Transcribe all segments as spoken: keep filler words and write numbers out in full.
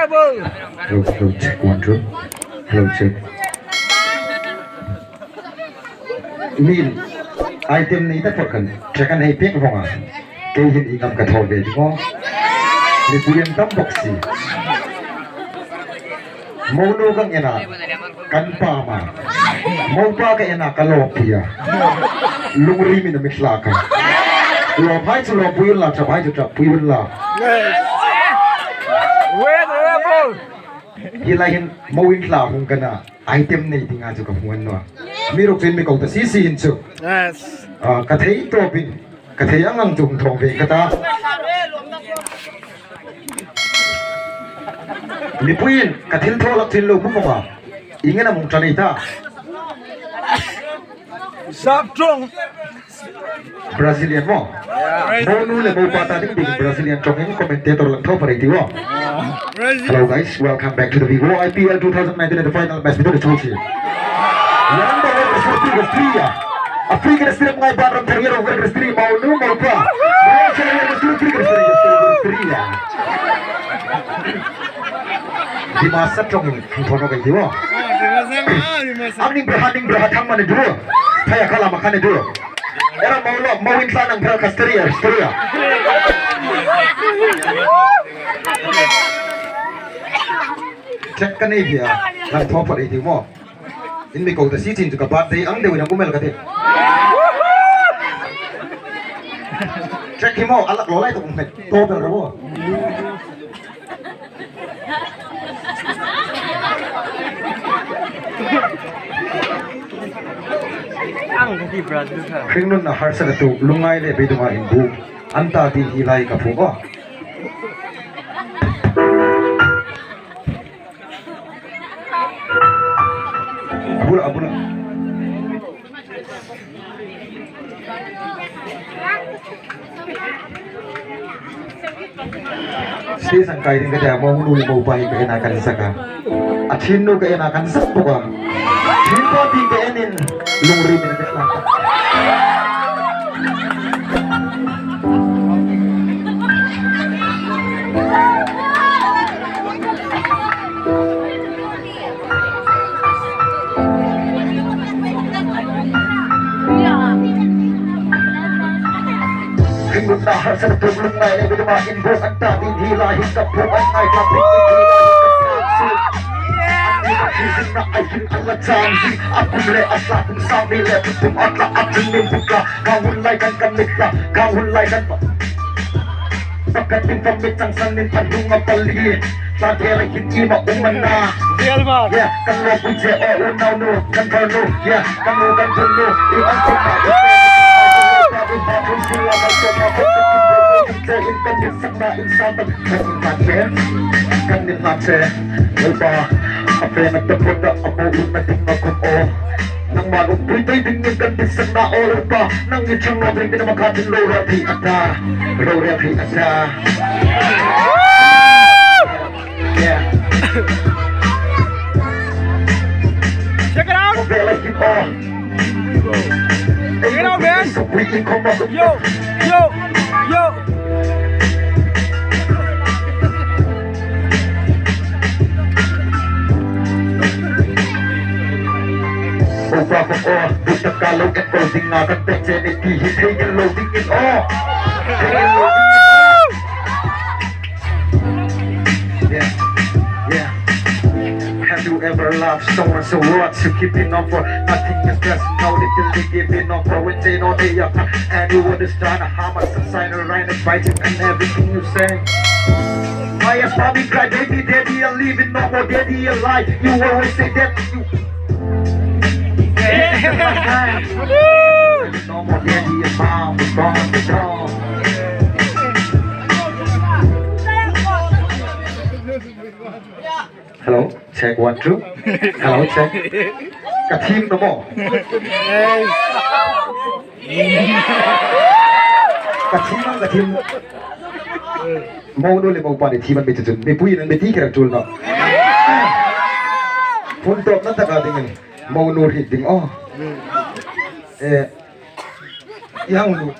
Hello, hello, check, one, two. Hello, check. Min, item nei ta phawt khan, check an hei pek vawng a. Kei hin i ngam ka thaw ve ding aw. Mipui an tam bawk si. Monu ka en a, kan pa ma. Mopa ka en a, ka lawmpui a. Lungrimin a mi hlak a. Lawmhai chu lawmpui unla, ṭhaphai chu ṭhappui unla. Hi lai hin mo inhla hung ka na, item nei dinga chu ka hmu naw a. Mi ruk chu in mi ko ta si si in chu. Yes. Ah, ka thei tawpin, ka thei ang ang chu hung thawng ve ka ta. Mipuiin ka thil thaw lak thil lo hmu vawng a. Ieng am a hung ṭan ei ta? Sap ṭawng. Brazilian maw? Monu le mopa ta ding ding Brazilian ṭawngin commentator lang thaw pha rei ti aw. Hello guys, welcome back to the Vivo I P L two thousand nineteen at the final match between the two teams. Lamda Red Restri Restria. Africa Restri ngai ban ram thar yero Red Restri Monu mopa. Restri Restria. Dimasa ṭawngin thaw naw ka ti aw. Ang ning braha ning braha thang mani du. Thaya kala makani du. Era maulo, mauin tla nang bra ka stria, stria. Check ka nei bia, lang thaw pha rei ti maw. In mi ko ta si chin chu ka birthday ang deuin a kumel ka ti. Check hi maw, a lak lo lai tu kum het. To ber ro. Hringnunna harsatna tu lungngai le beidonga inbu an ta ti hi lai ka phu aw. A bula, a bula. Stage-a kai ding ka tia, monu le mopa hi ka en a kan sak a. A ṭhingnu ka en a kan sak bawk a. Ṭhingpa ti ka enin lungrimin ka hlak. Hringnunna harsatna tu lungngai le beidonga inbu an ta ti hi lai hin ka phu an ngai ta ti hi lai hin ka sak si. An ni ka thi zing na ai hin an la chang zing. A kum le a tla kum sang ni le kum a tla a tum min bu tla. Ka hun lai kan kan mit tla. Ka hun lai kan. Pakhat in pamit chang sang nin pan hung a pali. Sa thera hin i ma um man na. Bial ba. Yeah, kan lo pui che o u nau nu, kan thar nu. Yeah, kan lo kan thar nu. I ang ko pa. I pa pui sila ma so ma ko. Che in kan ni sak na in sa ta. Kan ni ma che. Kan ni ma che. Lo pa. A pe na ta pun da a mo u na ting ma ko o. Nangma ruok pui tei dingin kan ditsakna aw Lalpa, nangni chang naw ding ding ma kha tin lo ra phi a ta, lo ra phi a ta. Yeah. Check it out. Check it out, man. Yo, yo, yo. Mopa khawm aw, bu taka lo en ko dinga kan pek che ni ti hi thei ngei lo dingin aw. Thei ngei lo dingin aw. Yeah, yeah. Have you ever loved someone so much you keep it on for nothing is best? Now they can be giving on for when they know they are. And you understand how much the sign of right and fighting and everything you say. My mommy cried, baby, daddy, I'm leaving, no more daddy alive. You always say that you. No more daddy and mom, gone, gone. Hello, check one, two. Hello, check. Ka thiem naw maw? Ka thiem ang, ka thiem. Monu le mopa ni thiem an mi chu chun. Mipuiin an mi ti kher tul naw. Phun tawpna taka dingin. Monu hriet ding aw. Eh, i hang nu,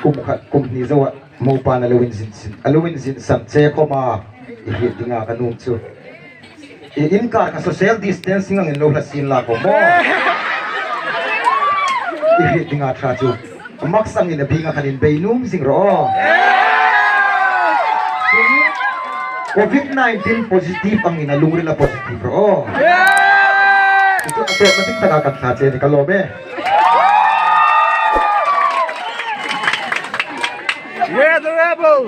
kum khat, kum hni zoa, mopa'n a lo inzin sin, a lo inzin san che khawma. I hriet dinga ka nuom chu. I inkar kha social distancing angin lo hla sien la khawm maw. I hriet dinga ṭha chu. Mask angin a bînga khan inbei nuom zing rawh. Covid nineteen positive angin a lungrila positive rawh. Chu a tawpna ding taka kan thla che ni ka lawm e. We're the rebel!